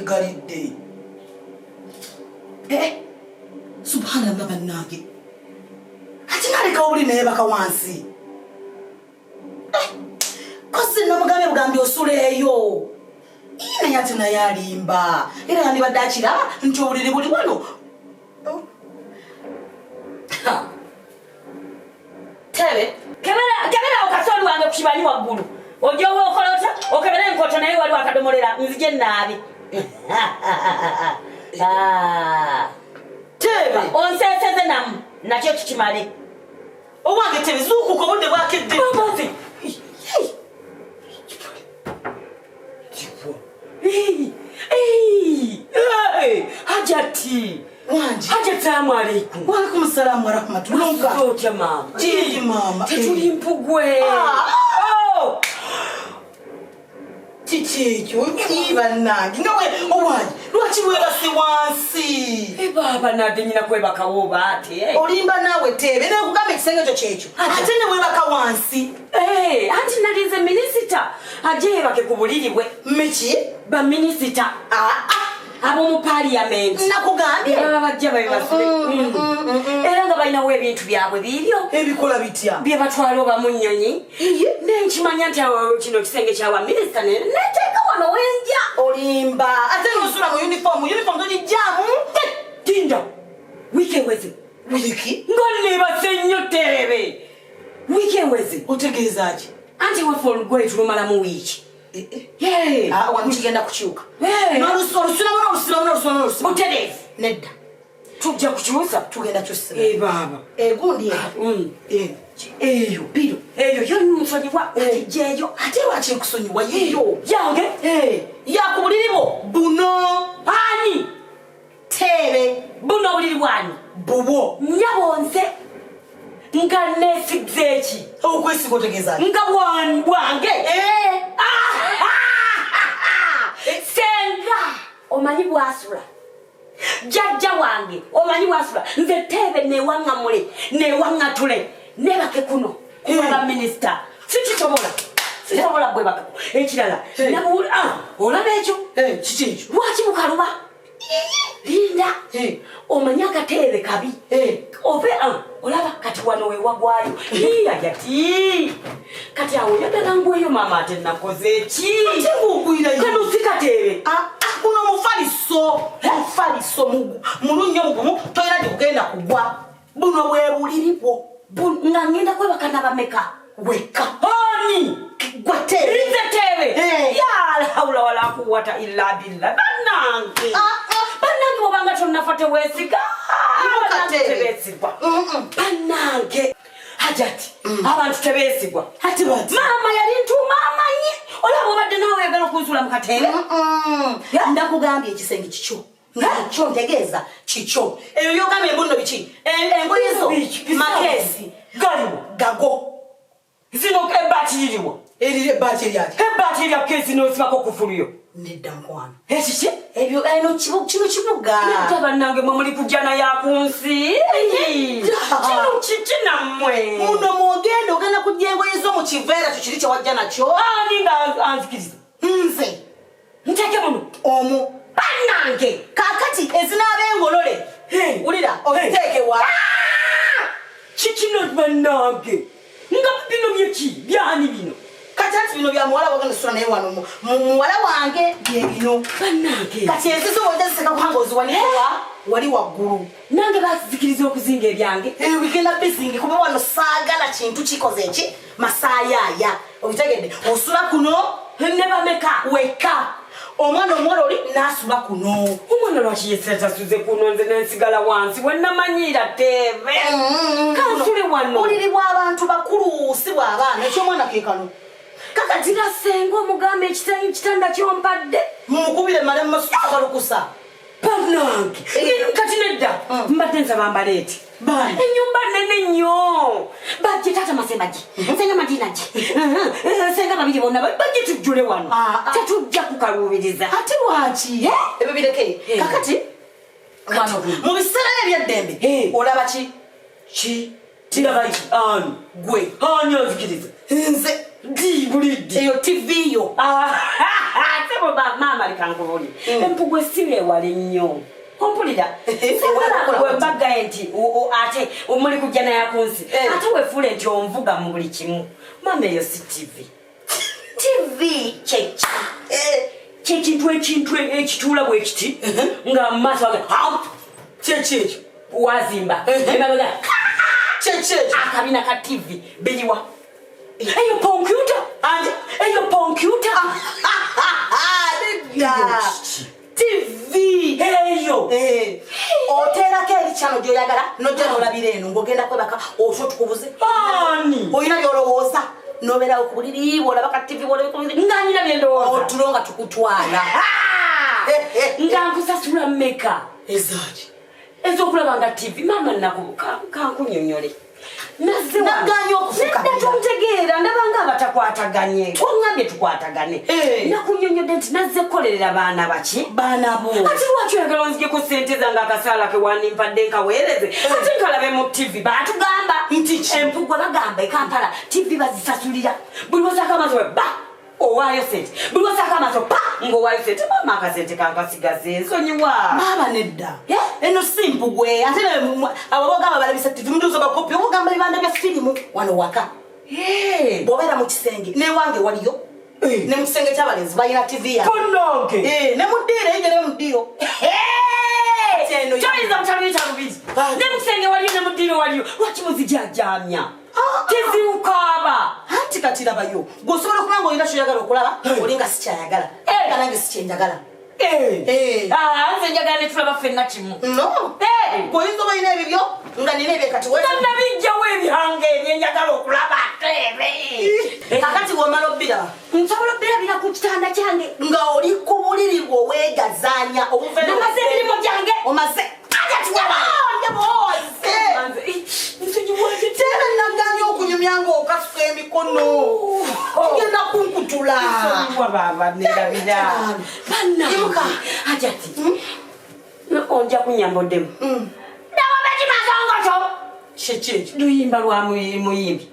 yeggalidde. Eh, subhanallah, bannange, ate nalekawo buli neyebaka wansi. Eh, kozi namugambye bugambi osula eyo. Ii, naye ate naye alimba, era yandibadde akiraba nti obuliri buli wano. Oh. Ha. Tebe, kebera kebera okasooli wange ku kibanyi waggulu. Ojja oba okola otya? Okebere enkoto naye waliwo akadomolera nzije naabe. Ah. Tebe. Onseeseze namu nakyo kikimale. Owange Tebe, zuukuka, obudde bwakedde. Maama nze. Hajati. Wangi. Hajati, salamu aleikum. Waalaikum salamu warahmatullahi. Otya maama? Kingi maama. Tetuli mpugwe. Ah. Oh. Kiki ekyo? Ii, bannange, nga we owange, lwaki weebase wansi? Eh, baaba nadde nyina kwebakawo oba ate. Olimba naawe Teebe, nekugamba ekisenge ekyo kyekyo, ate ne weebaka wansi. Eh, anti nalinze minisita ajje yebake ku buliri bwe. Miki? Baminisita Ah, ah, ab'omu paaliyamenti nakugambye. Baba bajja babibasule era nga balinawo ebintu byabwe biibyo. Ebikola bitya? Bye batwala oba mu nnyonyi. Iye. Nenkimanya nti awo kino kisenge kyawa minisita, neteeka wano wenja. Olimba, ate nosula mu uniform, uniform togijjaamu. Tinda wiiki eweze. Wiiki? Nga nebase nnyo Teebe, wiiki eweze. Otegeeza ki? Anti waffe olugoye tulumalamu wiiki. Hey. Ah, wano kigenda kukyuka. Hey. N'olusibamu, n'olusibamu, n'olusibamu, n'olusibamu. Butereevu. Nedda. Tujja kukyusa. Tugenda kyusiba. Eh, baaba. Egundi eno. Eno. Eyo. Biro. Eyo yo nsonyiwa, kati gyeyo. Ate lwaki nkusonyiwa? Yiyo. Yange. Yaku buliri bwo buno. Ani? Teebe. Buno obuliri bwani? Bubwo. Nyabo, nze nga nesiga eki? Okwesiga otegeeza ki? Nga bwange. Eh. Senga omanyi bwasula, jjajja wange omanyi bwasula. Nze Teebe newaŋŋamule newaŋŋatule nebake kuno kuba minisita sikisobola, sisobola bwebakako. Ekirala, ah, olaba ekyo? Eh, kiki ekyo? Lwaki bukaluba? Linda. Omanyi akateebe kabi. Ove, ah, olaba kati wano wewagwayo yati kati awo oyagala ngweyo maama, ate nakoze eki? Ate ng'ogwirayo. Kano si kateebe. Ah, ah, guno mufaliso, mufaliso mulu nnyo, mugumu, tolina gyegugenda kugwa. Buno bwe buliri bwo. Nga ngenda kwebaka nabameka? Wekka. Ani? Gwe Teebe. Nze Teebe? Eh. Ya haula wala quwwata illa billah, bannange. Ah, ah. Bannange, bwobanga tonnafa teweesiga. Ibuka, Bannange, Teebe. tebeesigwa. Bannange, Hajati, abantu tebeesigwa. Ate bati. Maama yali ntuuma amanyi, olaba obadde naawe oyagala okunsula mu kateebe. Ndakugambye, ekisenge kikyo. Kyo ntegeeza kikyo. Ebyo byogambye embuno biki? Engoye zo. Biki? Makeesi. Galiwo? Gago. Zino ebbaati liriwo? Eriri ebbaati eryaki? Ebbaati erya keesi n'osibako kufuluyo. Nedda mukwano. Ekiki? Ebyo eno kino kibuga. Nedda bannange, mwe muli kujjana ya ku nsi. Kino kiki nammwe? Muno mwogenda, ogenda kujja engoye zo mu kiveera kyo kiri kyewajja nakyo. Ani nga anzikiriza? Nze. Nteeke muno? Omu. Bannange. Kaakati ezinaaba engolole. Hey. Wulira, oziteeke wa? Kikino bannange, nga bino byeki? Byani bino? Kati ati bino bya muwala wagenda sula naye wano, muwala wange, bye bino. Bannange. Kati enzizo wojja ziseka kubanga oziwanikewa wali waggulu. Nange bazikiriza okuzinga ebyange? Bigenda bizingi, kuba wano saagala kintu kikoze eki masaayaaya, obitegedde? Osula kuno. Ne bameka? Wekka. Omwana omuwala oli n'asula kuno. Omwana lwaki yesatasuze kuno, nze nensigala wansi wenamanyiira? Teebe, kansule wano. Buliri bw'abantu bakulu, si bw'abaana. Ekyomwana ke kano. Kakati senga omugamba ekitanda kyompadde. Mumukubire male mumasukalukusa. Bannange, kati nedda, mbadde nsaba mbaleete. Bani? Enyumba nene nnyo, bajje taata Masemba gye, senga Madina gye, senga babiri bonna bajje tujjule wano. Ah, ah. Tetujja kukaluubiriza. Ate lwaki? Ebyo bireke. Kakati wano mu biseera ebyeddembe, olaba ki? Ki? Kiraba ki? Ani? Gwe. Ani anzikiriza? Nze. Ddi? Buli ddi? Eyo TV yo. Ate Sebo maama leka nkubulire. Empugwe si ewala ennyo. Ompulira? Sagala wembagaye nti ate muli kujja naye kunsi. Ate wefuule nti onvuga mu buli kimu. Maama eyo si TV. TV kyeki? Kyekintu ekintu ekituula bwe kiti nga mu maaso wage Kyeki ekyo? Wazimba. Emabega Kyeki ekyo? Akabina ka TV biriwa? Eyo kompyuta. Anje? Eyo kompyuta. Nedda. TV. Eyo. Oteerako eri kyano gy'oyagala nojja n'olabira eno ng'ogenda kwebaka otwo tukubuze. Ani? Olina by'olowooza n'obeerawo ku buliri bw'olaba ka TV bw'olaba ku buliri. Nga nina bye ndowooza. Otulo nga tukutwala. Nga nkusasula mmeka? Ezaaki? Ez'okulaba nga TV. Maama kankunyonyole. Nazze wano. Naganye okufukamira. Nedda tontegeera, ndaba nga abatakwataganye. Oŋŋambye tukwatagane. Nakunyonyodde nti nazze kukolerera baana baki? Baana bo. Ate lwaki oyagala onzigeko ssente zange akasaala ke wandimpadde nkaweereze? Ate nkalabe mu TV baatugamba. Nti ki? Empugwa bagamba e Kampala TV bazisasulira. Buli lw'osaako amaaso we ba owaayo ssente. Buli lw'osaako amaaso pa ng'owaayo ssente. Maama akasente kankasigaze nsonyiwa. Baaba nedda. Eno si mpugwe. Ate abo bogamba balabisa TV mutuuza bakopi obugamba bibanda bya firimu wano waka. Bw'obeera mu kisenge n'ewange waliyo. Ne mu kisenge ky'abalenzi balina TV yaabwe. Kunnange. Ne mu ddiiro, eyo ne mu ddiiro. Toyinza butaluyita lubiri. Ne mu kisenge waliyo ne mu ddiiro waliyo. Lwaki muzijajamya? Tezirukaaba. Anti kati labayo. Gw'osobola okuba ng'olina ky'oyagala okulaba, oli nga sikyayagala. Nga nange sikyenjagala. Nze njagala ne tulaba ffenna kimu. No. Gw'oyinza oba olina ebibyo nga nina ebye kati we- Nga nabijjawo ebihanga ebyo njagala okulaba teebe. Kakati bw'omala obbiraba. Nsobola obbirabira ku kitanda kyange. Nga oli ku buliri bwo weegazaanya obuveera. Namaze emirimu gyange. Omaze. Teebe naganye okunyumya ng'okasuka emikono. Kigenda kunkutula. Nsonyiwa baaba nerabira. Bannange. Imuka. Hajati. Onja kunyamba oddemu. Ndaba Betty Mazongoto. Kiki ekyo? Luyimba lwa muyimbi.